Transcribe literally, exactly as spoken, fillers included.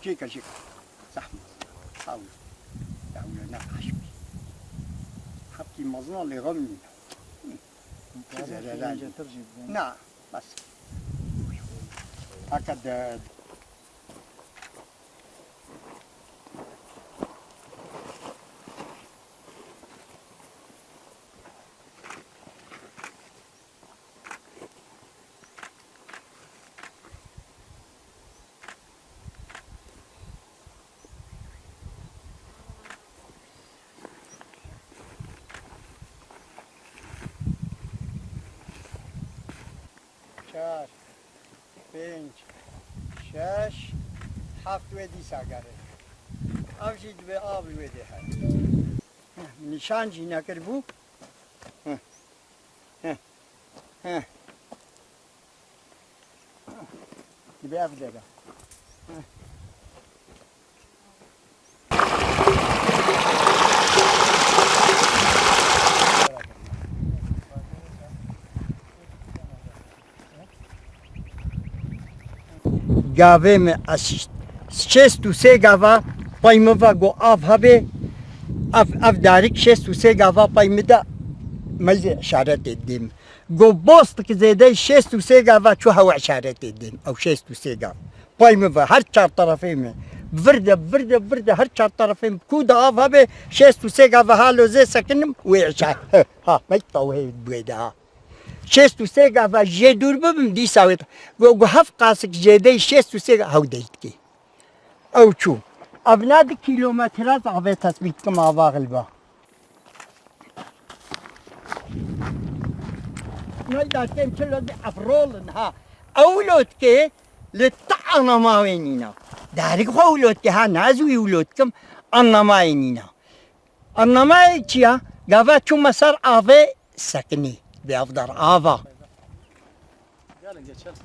Çêke çêke. Zehmet. Sağ ol. Ya wile ne kaş bî. Hepkî mezin lê xem nîne. Hı. Çi zerre. Na, bes. Haka de. Çar, pênc, şeş, heft wê dîsa gerin. Ev jî divê av li wê dê heye. Nîşan jî nekiribû. Heh. Heh. Heh. Dibe ev dere. Heh. Gavê me ez şêst û sê gava pey min ve got av hebe, ev, ev darik şêst û sê gava pey min de meyzê işaretê dêm. Got bostik zêdey şêst û sê gava çû hewa işaretê dêm. Ew şêst û sê gav. Pey min ve her çar terefê me. Vir de, vir de, vir de her çar terefê me. Ku de av hebe şêst û sê gava halo zê sekinim wê işaret. Ha, meyta wê bûye de ha. Şêst û sê gava jê dûr bibim, dîsa wê. Go, go heft qasik jê dey şêst û sê ga-, hew dey dikê. Ew çû. Ev ne di kîlometre zavê tesbît kim ava xilba. Neyda kêm çilo di ev rolin ha. Ew lotke li ta anama wê nîna. Darik xwe ew lotke ha, ne ez wî ew lotkim, anama wê nîna. Annamayê çi ya? Gava çûme ser avê sekinî. Bi avdar ava. Gelin geçelim.